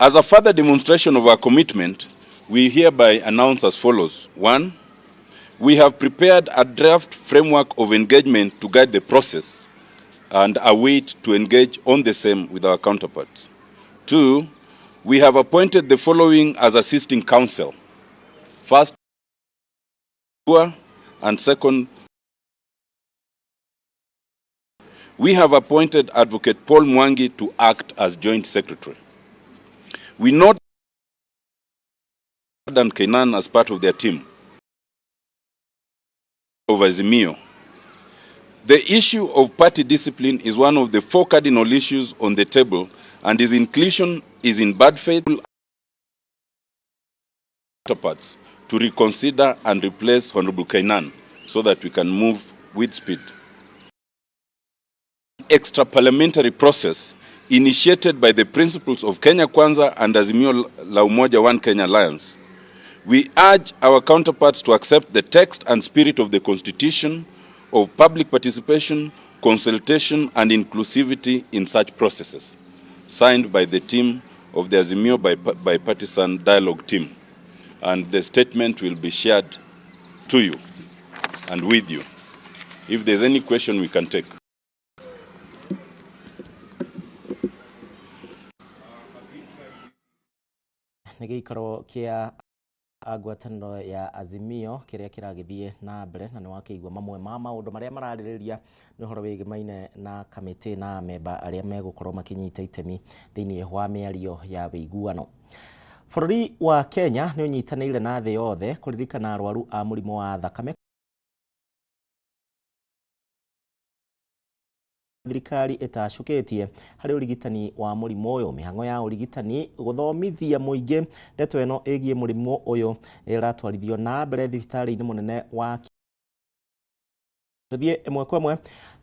As a further demonstration of our commitment, we hereby announce as follows. 1, we have prepared a draft framework of engagement to guide the process and await to engage on the same with our counterparts. 2, we have appointed the following as assisting counsel. First, and second, we have appointed Advocate Paul Mwangi to act as joint secretary. We note and Keynan as part of their team of Azimio. The issue of party discipline is one of the 4 cardinal issues on the table, and his inclusion is in bad faith counterparts to reconsider and replace Honorable Keynan so that we can move with speed. Extra parliamentary process initiated by the principles of Kenya Kwanza and Azimio la Umoja One Kenya Alliance. We urge our counterparts to accept the text and spirit of the Constitution of public participation, consultation, and inclusivity in such processes. Signed by the team of the Azimio Bipartisan Dialogue Team. And the statement will be shared to you and with you. If there's any question, we can take. Nĩ gĩikaro kĩa ngwatanĩro ya Azimio kĩrĩa kĩragĩthiĩ na mbere, na nĩ wakĩigua mamwe ma maũndũ marĩa mararĩrĩria nĩ ũhoro wĩgĩmaine na kamĩtĩ na memba arĩa megũkorwo makĩnyita itemi thĩinĩ wa mĩario ya wĩiguano. Bũrũri wa Kenya nĩ ũnyitanĩire na thĩ yothe kũririkana arwaru a mũrimũ wa thakame. Thirikari ĩtacũkĩtie harĩ ũrigitani wa mũrimũ ũyũ, mĩhang'o ya ũrigitani gũthomithia mũingĩ ndeto ĩno ĩgiĩ mũrimũ ũyũ ĩratwarithio na mbere thibitarĩ-inĩ mũnene wa. Tũthiĩ ĩmwe kwa ĩmwe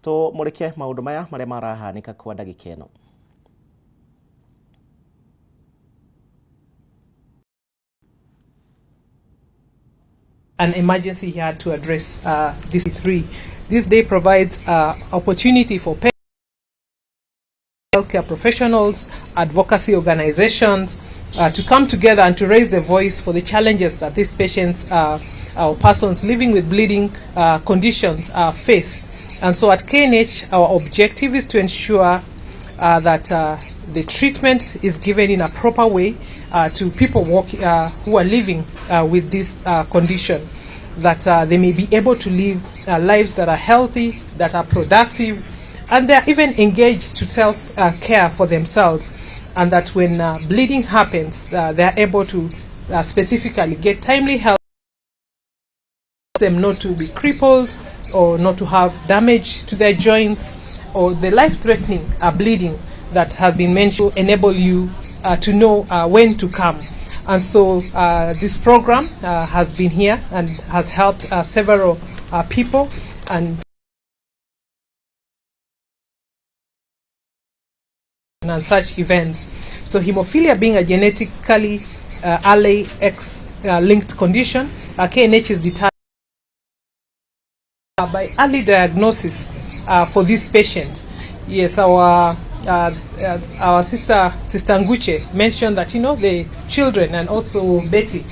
tũmũrĩke maũndũ maya marĩa marahanĩka kwa ndagĩka ĩno. An emergency he had to address this three. This day provides opportunity for healthcare professionals, advocacy organizations to come together and to raise their voice for the challenges that these patients or persons living with bleeding conditions face. And so at KNH, our objective is to ensure that the treatment is given in a proper way to people who are living with this condition, that they may be able to live lives that are healthy, that are productive, and they are even engaged to self-care for themselves, and that when bleeding happens, they are able to specifically get timely help, them not to be crippled or not to have damage to their joints or the life-threatening bleeding that has been mentioned, to enable you to know when to come. And so this program has been here and has helped several people and such events. So hemophilia being a genetically LAX linked condition, KNH is determined by early diagnosis for this patient. Yes, our sister Nguche mentioned that, you know, the children and also Betty,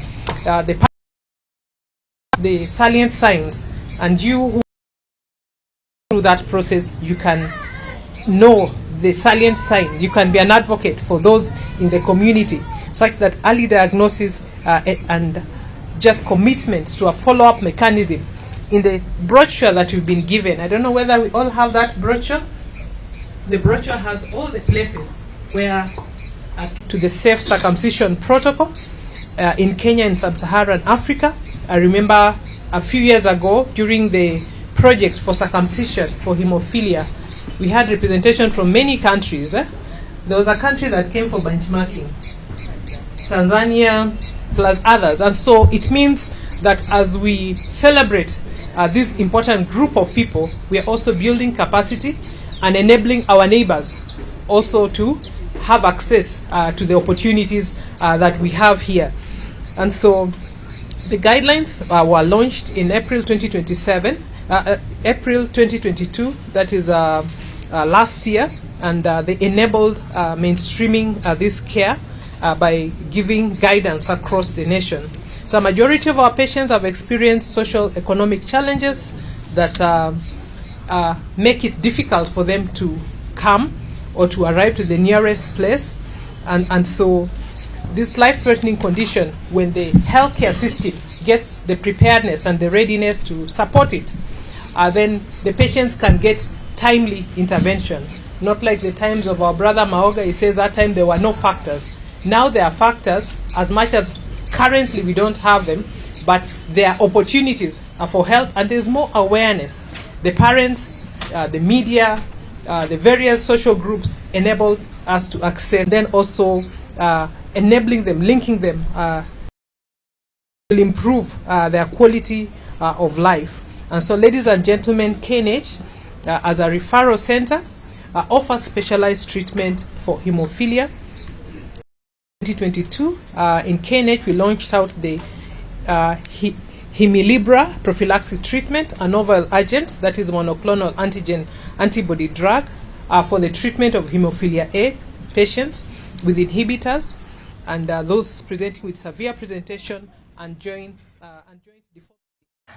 the salient signs, and you who through that process, you can know the salient sign. You can be an advocate for those in the community, such that early diagnosis and just commitment to a follow-up mechanism. In the brochure that you've been given, I don't know whether we all have that brochure. The brochure has all the places where to the safe circumcision protocol in Kenya and sub-Saharan Africa. I remember a few years ago during the project for circumcision for hemophilia, we had representation from many countries. There was a country that came for benchmarking, Tanzania plus others. And so it means that as we celebrate this important group of people, we are also building capacity and enabling our neighbors also to have access to the opportunities that we have here. And so the guidelines were launched in April 2027, April 2022, that is last year, and they enabled mainstreaming this care. by giving guidance across the nation. So a majority of our patients have experienced social economic challenges that make it difficult for them to come or to arrive to the nearest place. And so this life-threatening condition, when the healthcare system gets the preparedness and the readiness to support it, then the patients can get timely intervention. Not like the times of our brother Maoga, he says that time there were no factors. Now there are factors, as much as currently we don't have them, but there are opportunities for help and there's more awareness. The parents, the media, the various social groups enable us to access, then also enabling them, linking them, will improve their quality of life. And so, ladies and gentlemen, KNH, as a referral center, offers specialized treatment for hemophilia. 2022, in KNH, we launched out the Hemlibra prophylactic treatment, a novel agent that is monoclonal antigen antibody drug for the treatment of hemophilia A patients with inhibitors and those presenting with severe presentation and joint deformity.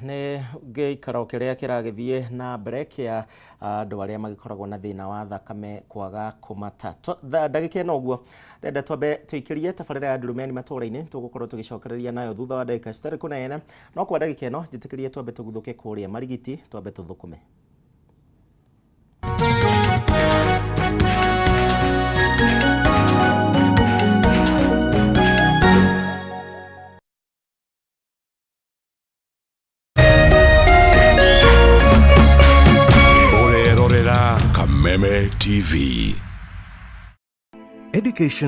Nĩ gĩikaro kĩrĩa kĩragĩthiĩ na mbere kĩa andũ arĩa magĩkoragwo na thĩna wa thakame kwaga kũmata. Ndagĩka ĩno ũguo ndenda twambe tũikĩrie tabarĩra ya ndurumeni matũũra-inĩ, tũgũkorwo tũgĩcokereria nayo thutha wa ndagĩka citarĩ kũnene, no kwa ndagĩka ĩno njĩtĩkĩrie twambe tũguthũke kũrĩa Marigiti, twambe tũthũkũme. Ũrerorera Kameme TV. Education.